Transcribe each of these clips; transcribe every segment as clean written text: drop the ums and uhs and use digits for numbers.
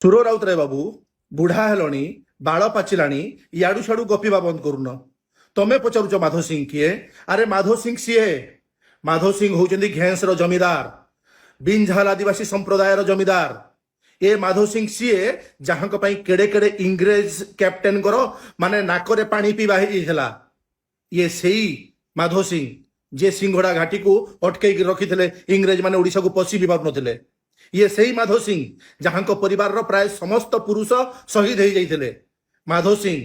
ସୁର ରାଉତରାୟ ବାବୁ, ବୁଢା ହେଲଣି, ବାଳ ପାଚିଲାଣି, ଇଆଡୁ ସିଆଡୁ ଗପିବା ବନ୍ଦ କରୁନ। ତମେ ପଚାରୁଛ ମାଧବ ସିଂ କିଏ? ଆରେ, ମାଧବ ସିଂ ସିଏ, ମାଧବ ସିଂ ହଉଛନ୍ତି ଘେଁସର ଜମିଦାର, ବିଞ୍ଝାଲ ଆଦିବାସୀ ସମ୍ପ୍ରଦାୟର ଜମିଦାର। ଏ ମାଧବ ସିଂ ସିଏ, ଯାହାଙ୍କ ପାଇଁ କେଡେ କେଡେ ଇଂରେଜ କ୍ୟାପ୍ଟେନଙ୍କର ମାନେ ନାକରେ ପାଣି ପିଇବା ହେଇଯାଇଥିଲା। ଇଏ ସେଇ ମାଧବ ସିଂ, ଯିଏ ସିଂହଡ଼ା ଘାଟିକୁ ଅଟକେଇକି ରଖିଥିଲେ, ଇଂରେଜ ମାନେ ଓଡ଼ିଶାକୁ ପଶି ବି ପାରୁନଥିଲେ। ଇଏ ସେଇ ମାଧବ ସିଂ, ଯାହାଙ୍କ ପରିବାରର ପ୍ରାୟ ସମସ୍ତ ପୁରୁଷ ଶହୀଦ ହେଇଯାଇଥିଲେ। ମାଧବ ସିଂ,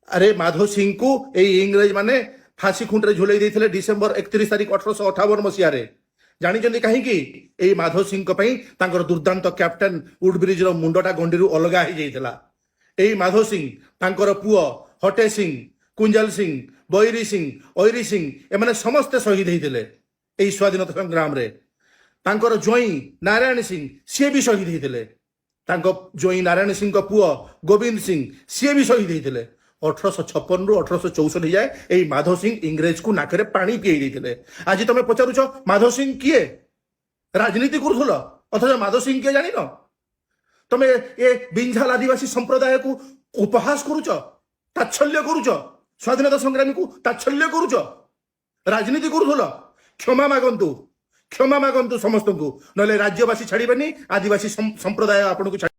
ଆରେ, ମାଧବ ସିଂଙ୍କୁ ଏଇ ଇଂରେଜ ମାନେ ଫାଶୀ ଖୁଣ୍ଟରେ ଝୁଲେଇ ଦେଇଥିଲେ ଡିସେମ୍ବର 31 ତାରିଖ, 1858 ମସିହାରେ। ଜାଣିଛନ୍ତି କାହିଁକି? ଏଇ ମାଧବ ସିଂଙ୍କ ପାଇଁ ତାଙ୍କର ଦୁର୍ଦ୍ଦାନ୍ତ କ୍ୟାପ୍ଟେନ ଉଡବ୍ରିଜର ମୁଣ୍ଡଟା ଗଣ୍ଡିରୁ ଅଲଗା ହେଇଯାଇଥିଲା। ଏଇ ମାଧବ ସିଂ, ତାଙ୍କର ପୁଅ ହଟେ ସିଂ, କୁଞ୍ଜଲ ସିଂ, ବୈରୀ ସିଂ, ଐରି ସିଂ, ଏମାନେ ସମସ୍ତେ ଶହୀଦ ହେଇଥିଲେ ଏଇ ସ୍ୱାଧୀନତା ସଂଗ୍ରାମରେ। ତାଙ୍କର ଜ୍ୱାଇଁ ନାରାୟଣ ସିଂ, ସିଏ ବି ଶହୀଦ ହେଇଥିଲେ। ତାଙ୍କ ଜ୍ୱାଇଁ ନାରାୟଣ ସିଂଙ୍କ ପୁଅ ଗୋବିନ୍ଦ ସିଂ, ସିଏ ବି ଶହୀଦ ହେଇଥିଲେ। 1856ରୁ 1864 ଯାଏ ଏଇ ମାଧବ ସିଂ ଇଂରେଜକୁ ନାକରେ ପାଣି ପିଏଇ ଦେଇଥିଲେ। ଆଜି ତମେ ପଚାରୁଛ ମାଧବ ସିଂ କିଏ? ରାଜନୀତି କରୁଥିଲ, ଅଥଚ ମାଧବ ସିଂ କିଏ ଜାଣିନ। ତମେ ଏ ବିଞ୍ଝାଲ ଆଦିବାସୀ ସମ୍ପ୍ରଦାୟକୁ ଉପହାସ କରୁଛ, ତାଚ୍ଛଲ୍ୟ କରୁଛ, ସ୍ୱାଧୀନତା ସଂଗ୍ରାମୀକୁ ତାଚ୍ଛଲ୍ୟ କରୁଛ। ରାଜନୀତି କରୁଥିଲ। କ୍ଷମା ମାଗନ୍ତୁ, କ୍ଷମା ମାଗନ୍ତୁ ସମସ୍ତଙ୍କୁ, ନହେଲେ ରାଜ୍ୟବାସୀ ଛାଡ଼ିବେନି, ଆଦିବାସୀ ସମ୍ପ୍ରଦାୟ ଆପଣଙ୍କୁ ଛାଡ଼ି